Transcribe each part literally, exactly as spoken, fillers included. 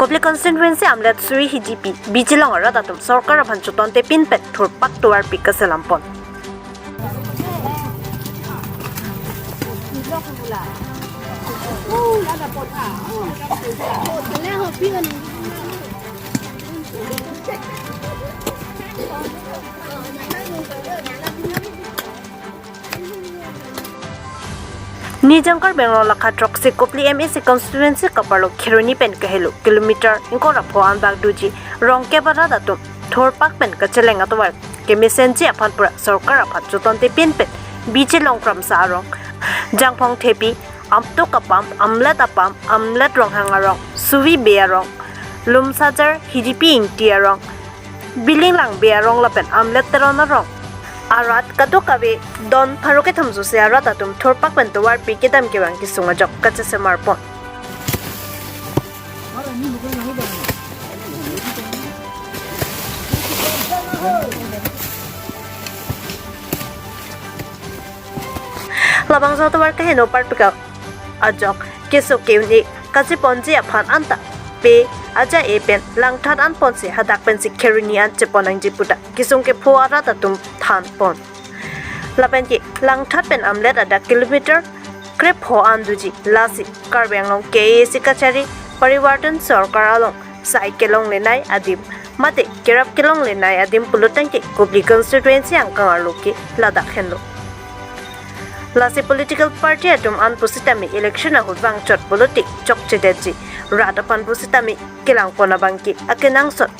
Kopili constituency Amlet Sui Hijipi bijilong arat atum sorkar aphan chotontepin pen thurpak tovarpi kaselam pon. Nijang Karbi Anglong lakha throksi Kopili M A C constituency kaparlo Kheroni pen kahelo kilometer ingkoi ra pho anbak doji rong kep arat atum thurpak pen kacheleng atovar kemesenji aphan pura sorkar aphan chotontepin pen bijilong Kramsa arong, Jangphong Thepi, Amtuk Apam, Amlet Apam, Amlet Ronghang arong, Suvi Bey arong, Lumsajar Hijipi Ingti arong, Biling Lang Bey arong lapen Amlet Teron arong arat kadokave don pharo kethom sose arat atum thurpak pen tovarpi kedam kevang kesung ajok kachesemar pon. Labangso atovar kaheno parpika ajok keso ke-un-e kacheponji aphan anta pe aja-e pen langthat an ponsi hadak pensi Kheroni an chepon nangji puta kesung kepho arat atum than pon. Lapen ke langthat pen Amlet adak kilometer krepho an doji, lasi Karbi Anglong K A A C kachari Parivartan Sorkar along sai kelonglenei adim mate kerap kelonglenei adim pulo tangte Kopili constituency angkang arlo ke ladak henlo. Lasi political party atum an pusitame election ahut vangchot pulote chokchedetji, rat aphan pusitame kelang pon abang ke akenangsot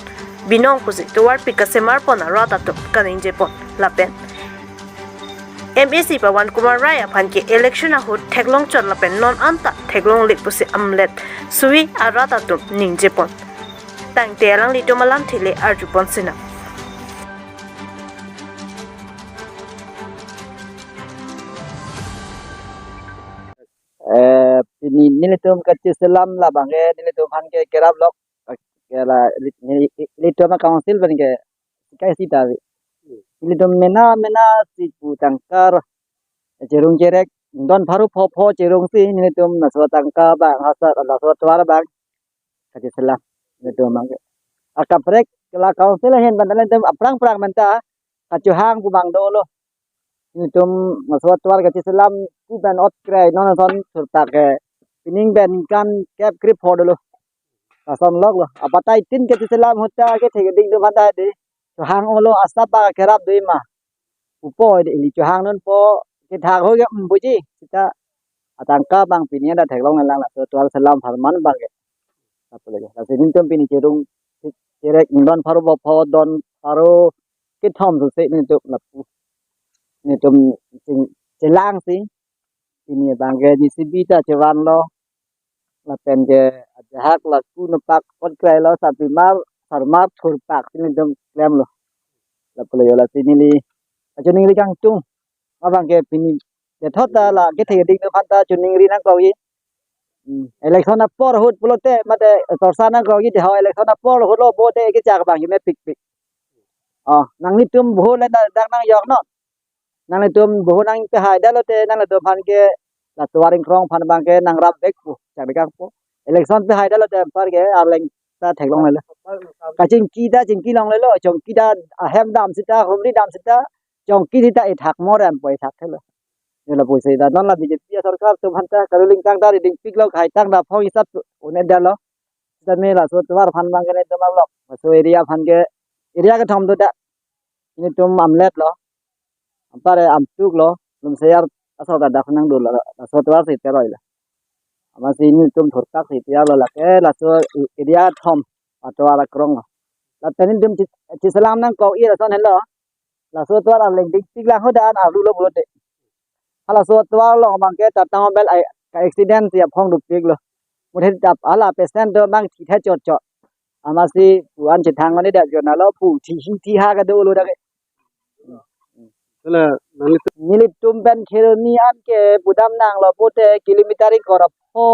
binong pusi tovarpi kasemar pon arat atum kaningje pon. Lapen M A C Pawan Kumar Rai aphan ke election ahut theklongchot lapen non anta theklongle pusi Amlet Sui arat atum ningje pon. Tangte alanglitum alamthe le arju pon sinang. Eh, pini nelitum kacheselam labang ke nelitum aphan ke kerap lok, eh, ke la, neli, nelitum a-council pen ke sikai sita ave. Nelitum mena mena si pu tangka cherung cherek don pharo pho pho cherung si nelitum laso tangka abang hasa laso atovar abang kacheselam nelitum abang ke. Akaprek la council ahin pen nelitum aphrang phrang menta kachohang pu abang dolo. Nelitum laso atovar kacheselam pu pen ot krai non ason thurpak ke pining pen ningkan kep krepho dolo. Lason loklo. Abatai tin kacheselam ahut ta kethe keding atum aphanta de chohang olo, asap ba kerap do ma. Pupo de ili chohang non po kethak ho ke, mm, puji. Sita atangka abang pini ada theklonglelang laso atovar selam apharman abang ke. Apa lagi? Lasi nelitum pini cherung cherek don pharo pho pho don pharo kethom sose nelitum lapu. Nelitum ching chelang si. Pini abang ke J C B ta chevanlo. Lapen ke ajahak laku nepak ot krailo, sarpimar sarmar thurpak si nelitum klemlo. Lapu lo yo lasi neli kachiningri kangtung. Abang ke pini dethot ta la kethe keding atum aphanta chiningri nangkokji. Hmm. Election apor ahut pulote mate chorcha nangkokji, de ho election apor ahut lo vote kechak abang ke mepikpik. Oh, nanglitum vote le dak, dak nangjok non. Nanglitum vote nangpehai detlo te nanglitum aphan ke la tovar ingkrong aphan abang ke nangrap vekpo, chak dekakpo. Election pehai detlo te anpar ke arleng ta theklonglelo. Kachingki ta chingki longlelo, chongki ta ahem dam sita, humri dam sita, chongki sita ethak morem po ethak thelo. Nela pusi ta non la B J P asorkar atum aphanta karuling tang ta riding piklo, khai tang ta phong isap un-e detlo. Sitame laso atovar aphan abang ke nelitum alok. Laso area aphan ke area kethom do dak. Nelitum Amlet lo. Anpar Amtuk lo. Lumsajar asok ta dak nang dolo. Laso atovar si teroi lo. Amatsi nelitum thurpak si tiar lo lake laso area kethom atovar akrong lo. Lapen nelitum chi-, cheselam nangkokji lason henlo. Laso atovar arleng dingpik lang ho dan arlu lo pulote. Halaso atovar along abang ke Tata Mobile ai ka accident si aphong dopiklo. Muthe tap hala patient do abang thithe chotchot. Amatsi pu-an chethang mane dak jona lo pu thihi thiha kadolo dak. Hala nangli nelitum pen Kheroni an ke pudam nanglo pulote kilometer ingkoi ra pho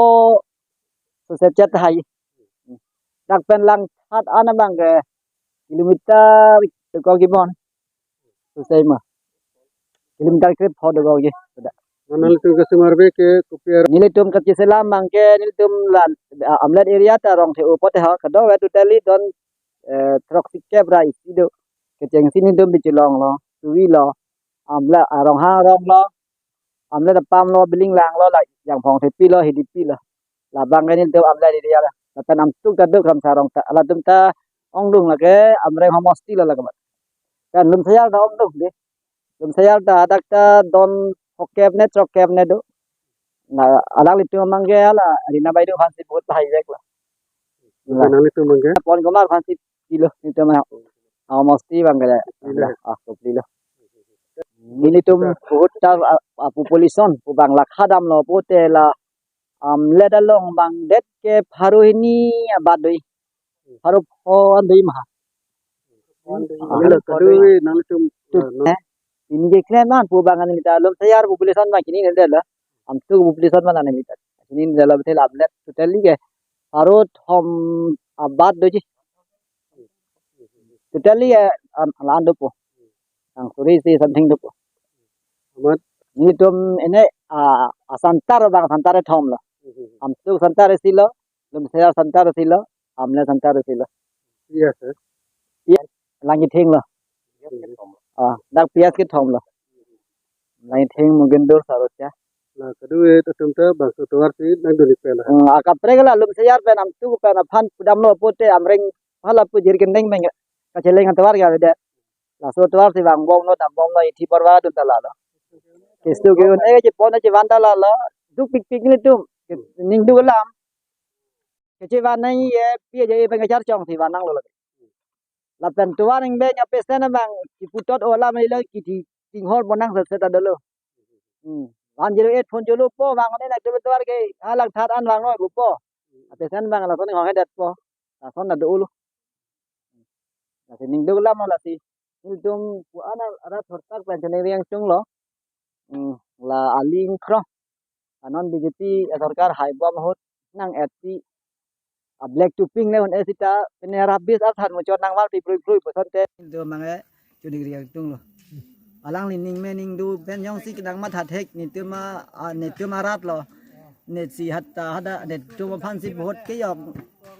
sose chet hai. Dak pen langthat an abang ke kilometer ko kibon. Sose ma. Kilometer krepho do ko ye. Sudah. Nanglitum kachemarve ke kopi ar- Nelitum kacheselam abang ke nelitum la, ah, Amlet area ta Rongthe-o pote ha, kadokave totally don, eh, throksikep ra isi do. Kechengsi nelitum Bichelong lo, Tuwi lo, Amlet, ah, Ronghang arong lo, Amlet apam lo, Bilinglang lo, la Jangphong Thepi lo, Hidipi lo. Labang ke nelitum Amlet area lo. Lapen Amtuk ta do Kramsa arong ta, latum ta ongdung lake Amreng homosti lo lake. Kan Lumseyar ta ongdung dei. Lumseyar ta hadak ta don phongkep ne throkkep ne do. Na alanglitum abang ke hala Rina Baidu aphansi vote lahai vek lo. Nanglitum abang ke? Pon Kumar aphansi pilo nelitum homosti abang ke. Pilo. Ah, pilo. Nelitum vote ta, ah, ah, population pu abang la khadam lo pote la Amlet along abang det ke pharo hini abat doi. Pharo pho an doi ma. Amlet kadokave nanglitum, ah, no. Eh, pini keklem an pu abang an nelitum Lumseyar population abang chinine det lo. Amtuk population abang chinine det lo, betul Amlet totally ke pharo thom abat doji. Totally, eh, an, la-an dopo. Nang suri isi something dopo. Amat? Nelitum ene, ah, ah, Santar abang Santar kethom lo. Amtuk Santar isi lo, Lumseyar Santar isi lo, Amlet Santar isi lo. Iya, sir. Iya, Langithing lo. Ah, dak P S kethom lo. Langithing Mugendur Sarotya. La kadokave atum ta bangso tovar si nangdun-ik pen. Hmm, akaprek la Lumseyar pen Amtuk pen aphan pudam lo pote Amreng hala pu Jirikindeng pen kacheleng atovar ke avedet. Laso tovar si vangbom lo, dambom lo, ithi porva dun ta lalo. Kesu ke-un-e kachepon chevan ta lalo. Dukpikpik nelitum. Ning duk alam. Kachevan nangji, eh, pi aja e pen kacharchong si van nanglo lake. Lapen tovar ingbe nya pesen abang kipu tot-o alam lo, kithi chinghon pon nang set set ta dolo. Hmm. One zero eight phone cholo po abang ne na tovar ke halangthat an vanglo po. Pesen abang lason inghong hedetpo. Lason ta dolo. Lasi ning duk alam lasi. Nelitum pu-an arat thortak pen choningri ingtung lo. Hmm, la aling kro. Anon B J P sorkar haibom ahut nang-etpi a black to pink le un-e seta pine rubbish arthan muchot nangvanpi prui prui pu asonte. Nelitum abang ke choningri ingtung lo. Alangli ning me ning du pen jongsi kedang matha thek nelitum a, a, nelitum arat lo. Neli si hatta hadak nelitum aphansi vote kejok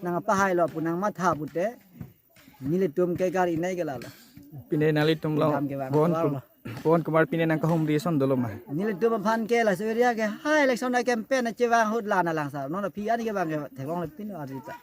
nangpahai lo pu nangmatha pute. Nelitum ke gari nai ke lalo. Pine nanglitum lo. Dam ke bang Bon kelang Kum-, lo. Bon Kumar pine nangkahumri ason dolo ma? Nelitum aphan ke laso area ke ha election a campaign a chevang ahut la-an alang sa. Non aphi ani ke abang ke theklong le pin arita.